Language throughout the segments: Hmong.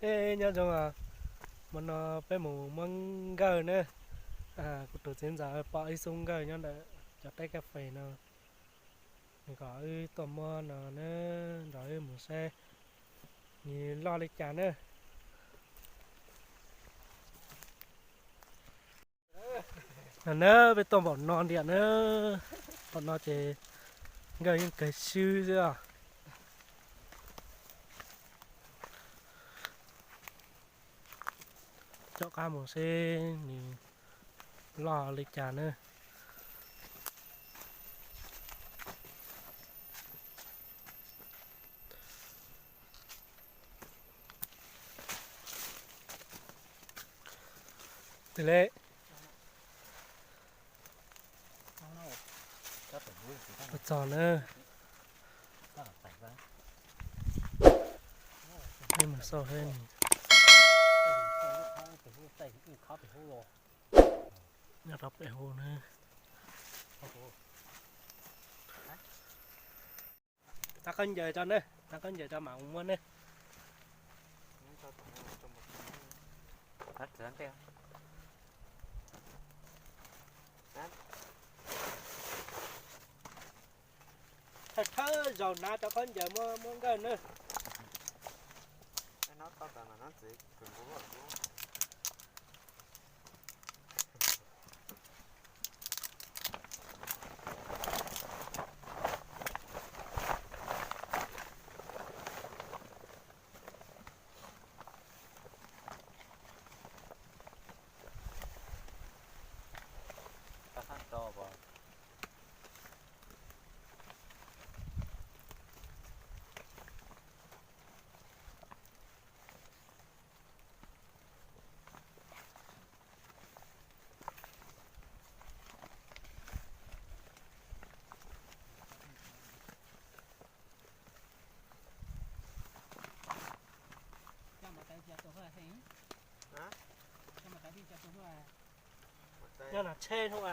Eb, nyob zoo, hmo no peb mus muab nkawj na. Kuv tus txiv ntxawm pom ib xub nkawj nyob ntawm cov teb kas fes no, nws kom wb tuaj muab no na, nrog wb mus saib nws loj li cas na. No na, peb tuaj npaum no ntiag na, npaum no ces nkawj yeej kawg swb xwb os. Caum qab mus seb nws loj li cas na. Twg li? Ua txog na. Peb mus xauj seb nws nyob rau pem hauv na. Txav khaub ncaws tso ne, txav khaub ncaws tso mam mus muab ne. Thawj thawj zaug hnav cov khaub ncaws muab muab nkawj ne. Nyob no tsheb hnub a.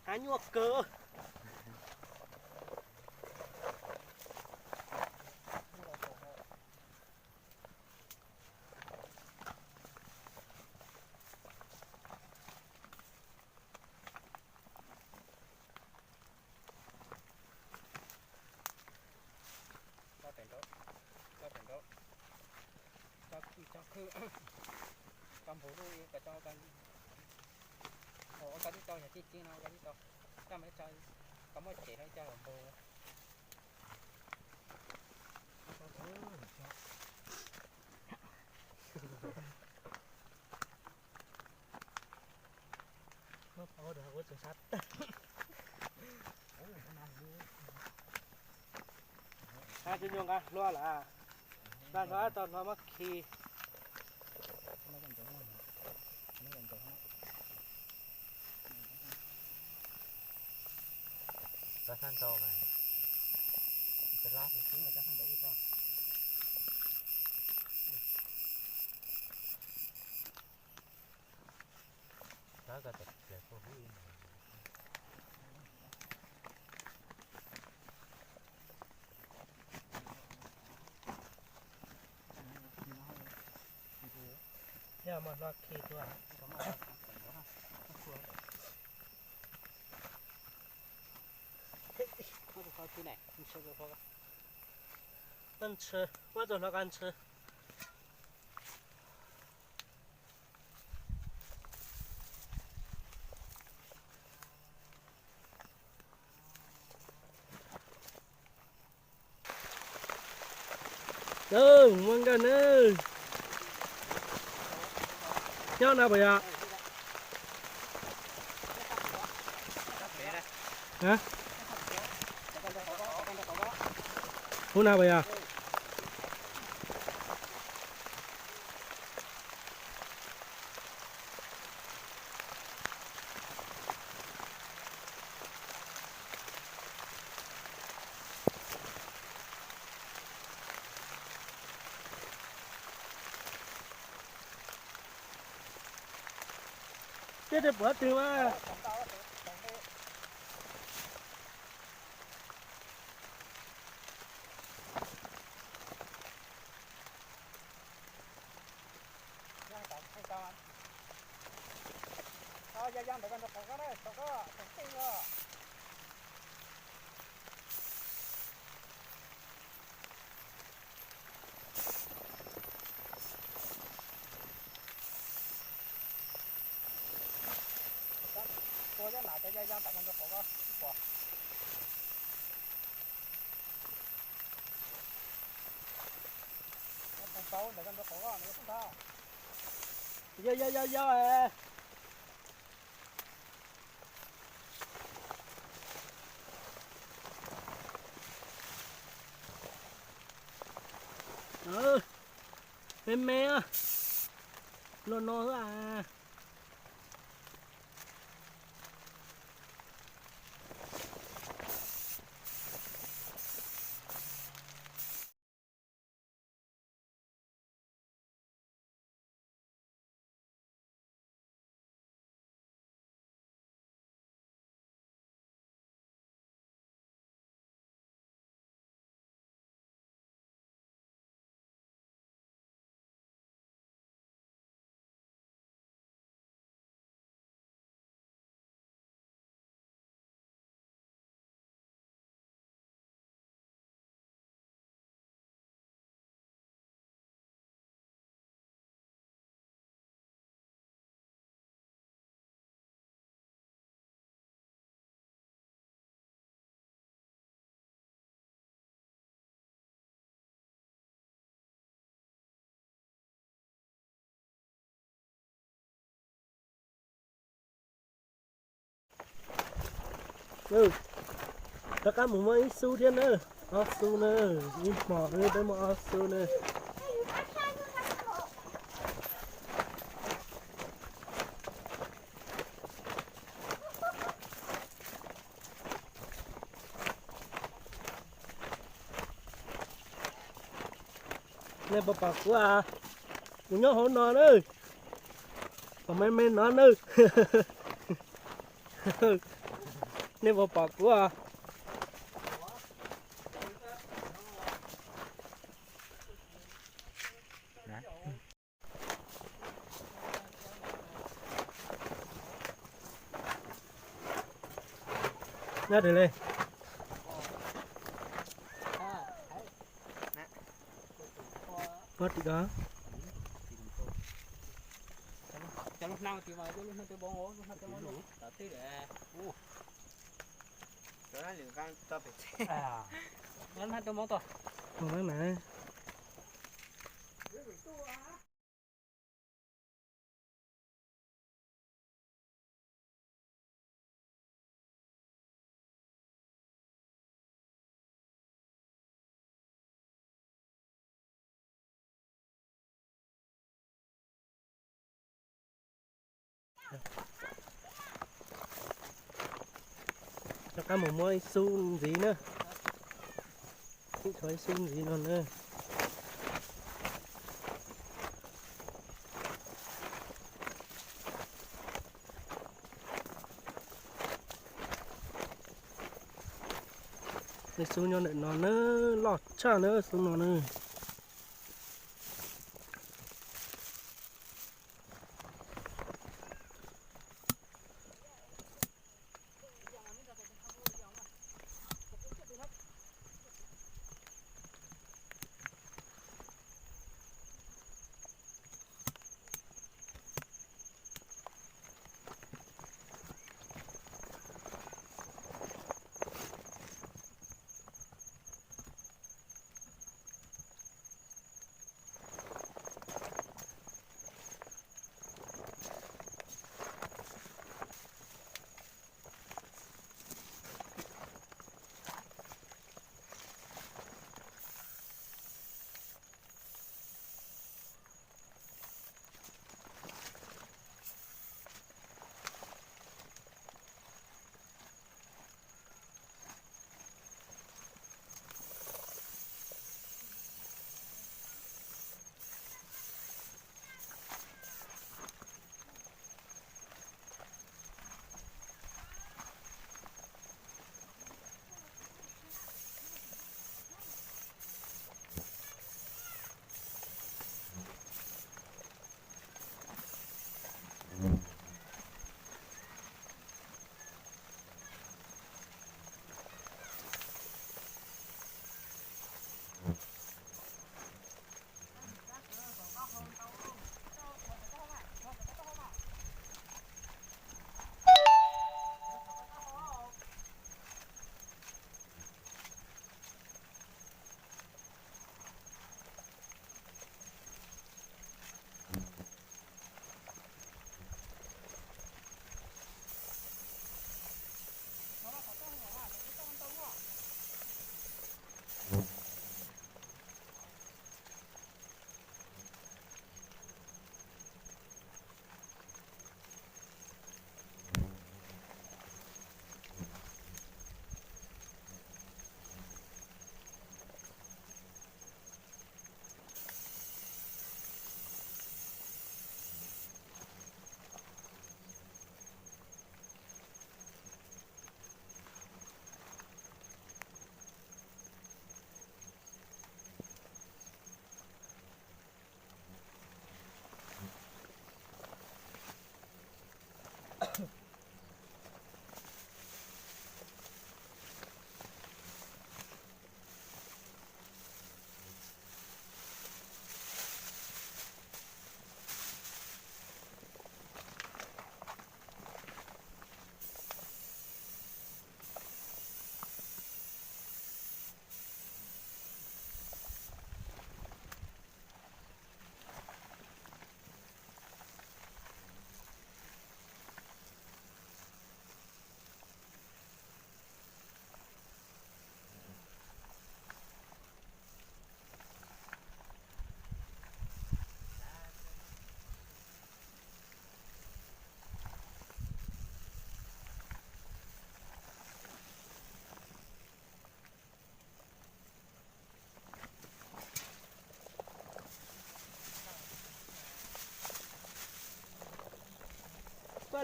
Av nyuaj kawg. Tso pem nraud, tso pem nraud, tso khwb, tso khwb, tso npus lub, ua koj tib tau, yog tib tib no ua koj tib tau, coj mus ib co, koj muab cem rau ib co npus. Nqa tsis nyuag nqa hlua lawm, nqa hlua tau hnov muab khi. Yog mas no khi tuaj. Ntshe, muab txog hlov qa ntshe. Muab nkawj na. Nyob na puas yog? Hub na puas yog? Tej puas twg mas. Tua nyob na, cov yaj yaj ntawd nyob rau qhov ko ib puas. Nyob pau ntawd nyob rau qhov ko nyob pau. Yog yog yog yog. Me me, luaj no xwb as. Rov qab mus muaj ib xub thiab na, ob xub na, ib hmos peb muaj ob xub na. Nej puas pom kuv as? Kuv nyob hauv no na, pom me me no na. Nej puas pom kuv as? Nyob li. Pob tim ko. Cov lub hnab tim mas yog lub hnab cov mob, lub hnab cov mob, lub hnab cov mob tod. Rov qab mus muab ib xub ntxiv na. Ib qho ib xub ntxiv no na. Nej xub nyob ntawm no na, loj tshaj na xub no na.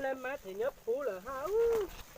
Laj mab them nyob pub lawm hab.